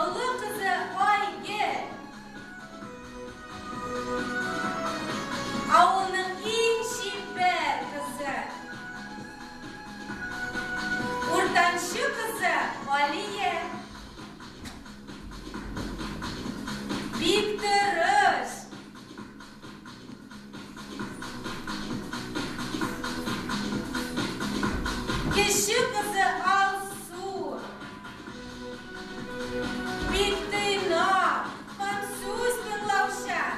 Олы кызы Айгөл. Авылның иң чибәр кызы. Уртанчы кызы Алия. Бик тырыш. Кече кызы Алсу. Бик тыйнак һәм сүз тыңлаучан.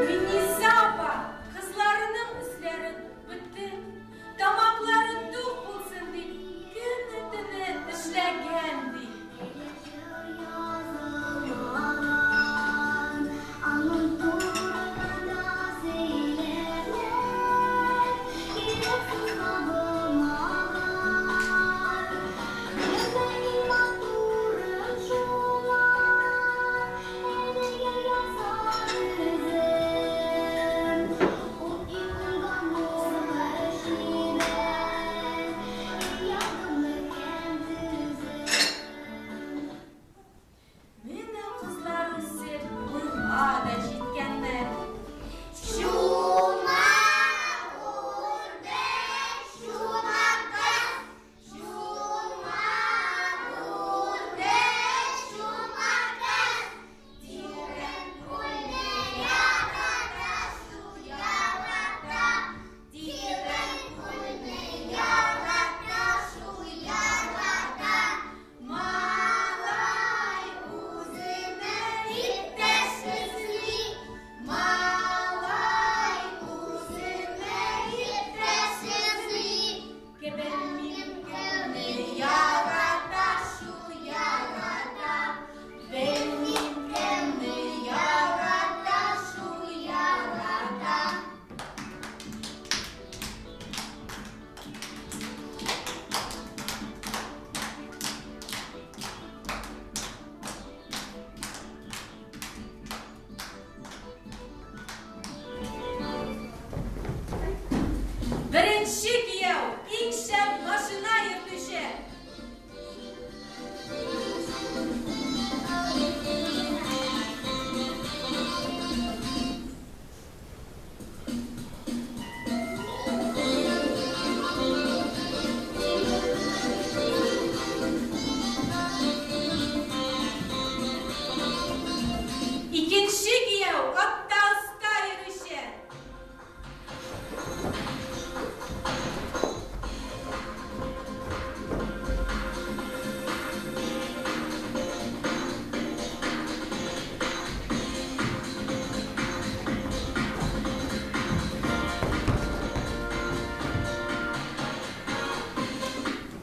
Минниса апа кызларының өсләре бөтен, тамаклары тук булсын дип көне-төне эшләгән, ди. Менә кызлар үсеп, буйга да җиткәннәр. Чума үрдәк, чума каз. Чума үрдәк, чума каз. Тирән күлне ярата, су ярата. Тирән күлне ярата, су ярата. Малай үзенә иптәш эзли, малай үзенә иптәш эзли. Белмим кемне ярата, шул ярата. Белмим кемне ярата, шул ярата. Беренче кияү, иң шәп машина йөртүче. Икенче кияү, атта оста йөрүче.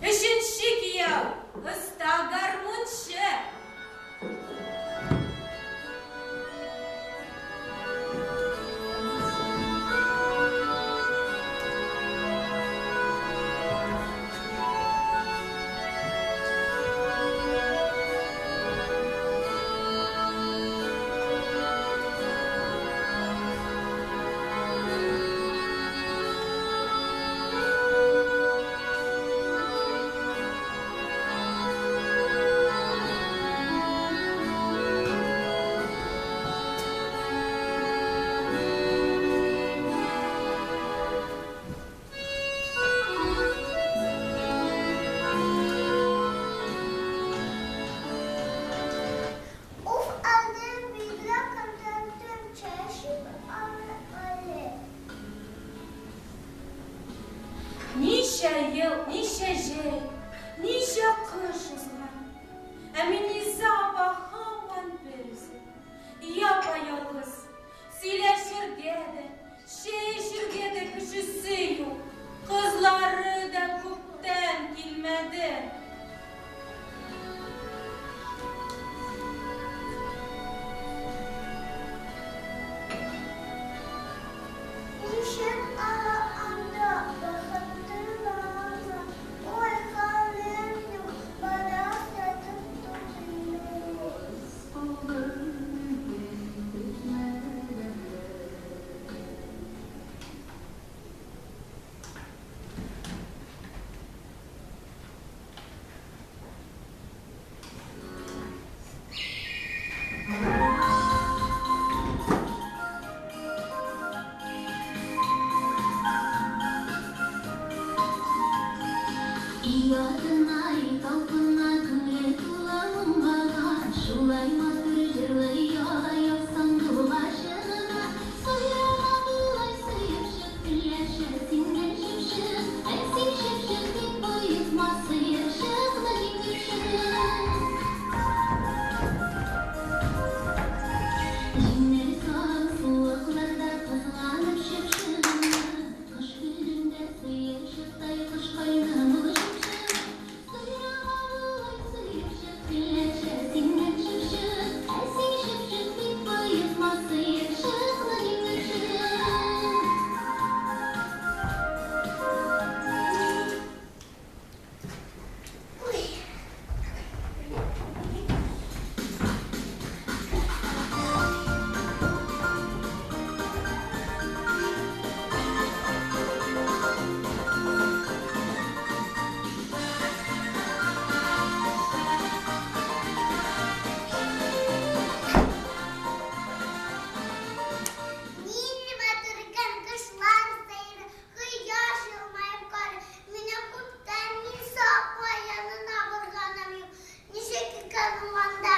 Өченче кияү, оста гармунчы. Уф, алдым, бигрәк онтым, чәчеп әле. Ничә ел, ничә җәй, ничә кыш узган. Ә Минниса апа һаман бер үзе. Япа-ялгыз. Сөйләшергә дә, чәй эчергә дә кешесе юк. Кызлары да күптән килмәде. Ничек анда бәхетле, ой, хәлем юк, бала сатып тормыйм. Оятына и талпына, күңеле тула моңга. Шулай матур җырлый аяк сандугачы гына. Сайрама болай, сыерчык, көнләшә синнән чыпчык. Ә син, чыпчык, бик боекма, сыерчыкны җиңеп чык. Җиңәрсең суыкларда кызганып чыпчыгыңны. Кыш көнендә сыерчыктай кышкайны бул, чыпчык. Сайрама болай, сыерчык, көнләшә синнән чыпчык. Ә син, чыпчык, бик боекма, сыерчыкны җиңеп чык. Ой. Нинди матур икән кошлар сайрый, кояш елмаеп карый. Минем күптән Ниса апа янына барганым юк. Ничек икән ул анда?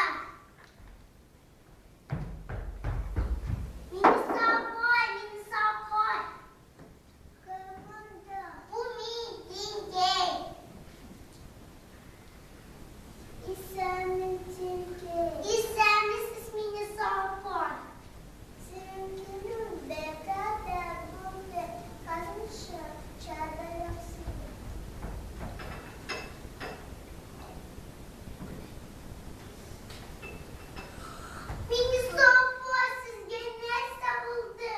Миниса апай, Миниса апай. Кем монда? Бу мин, Тиңкәй. Исәнме, Тиңкәй. Исәнмесез, Миниса апа. Синең килүең беркадәр булды. Хәзер чәй дә ясыйм. Миниса апа, сезгә нәрсә булды?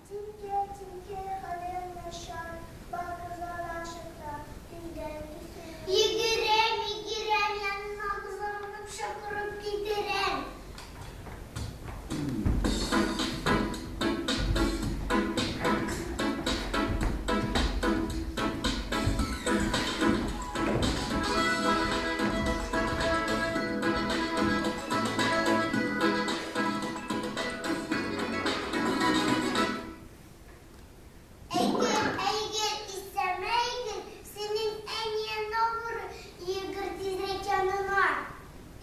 Тиңкәй, Тиңкәй, хәлем начар. Бар кызлар ашыкты. Тиздән Йөгерәм, йөгерәм, янына кызларны чакырып китерәм. Әйгел, Әйгел, исәнме, Әйгел, синең әниең авырый, йөгер тизрәк янына.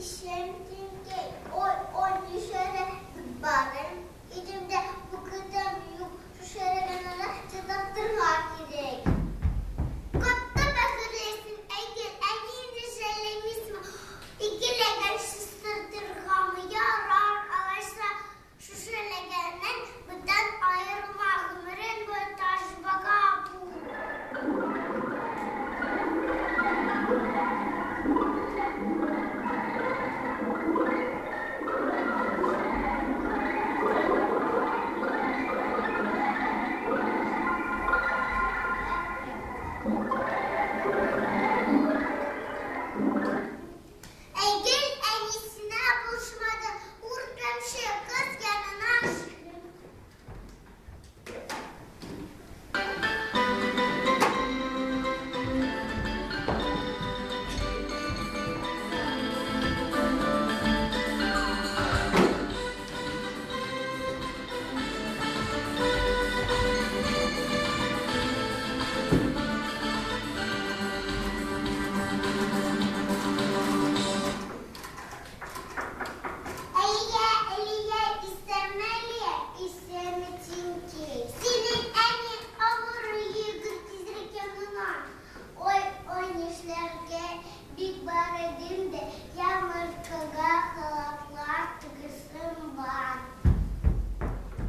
Исән, Тиңкәй, ой, ой, нишләргә барым, идем дә вакытым юк, шушы гына чыдатырга кирәк. Котты бәхетлесең, Әйгел, әниеңне жәлләмисеңме? Ике ләгән чистартыргамы? Ярар, алайса, шушы ләгәннән бүтән аерылма, гомерең буе ташбака бул. Әйгел әнисенә булышмады, уртанчы кыз янына ашыкты. Әлия, Әлия, исәнме, Әлия, исәнме, Тиңкәй. Синең әниең авырый, йөгер тизрәк янына. Ой, ой, нишләргә, бик бар идем дә, ярмаркага халатлар тегәсем бар.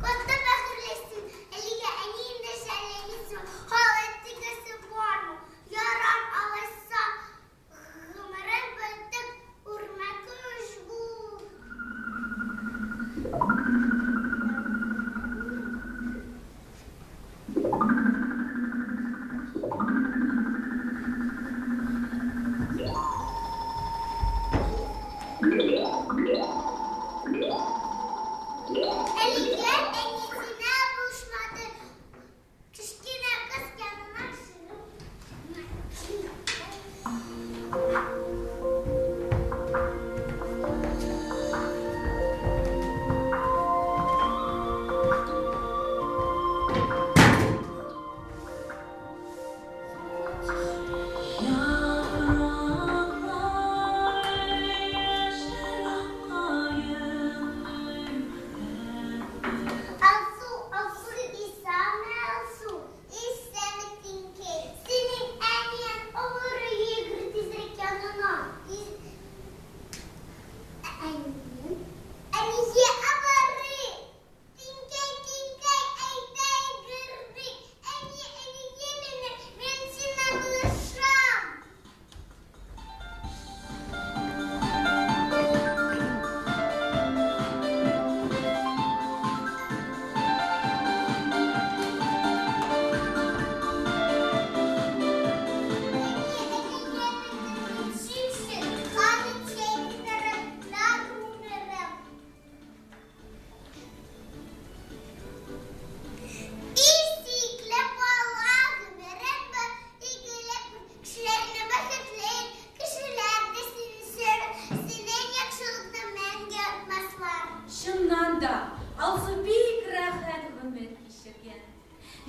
Котты бәхетлесең, Әлия, әниеңне жәлләмисеңме? Халат тегәсе бармы? Ярар, алайса, гомерең буе тек үрмәкүч бул. Әлия әнисенә булышмады, кечкенә кыз янына чыгып. Я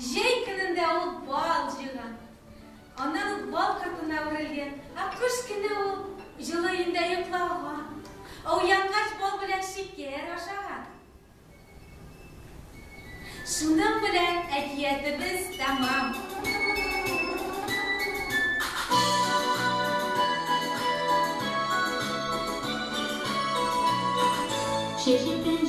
Җәй көнендә ул бал җыйган. Аннан ул бал кортына әверелгән. Ә кыш көне ул җылы өендә йоклаган. Ә уянгач бал белән шикәр ашаган. Шуның белән әкиятебез тәмам. Чәчәктән.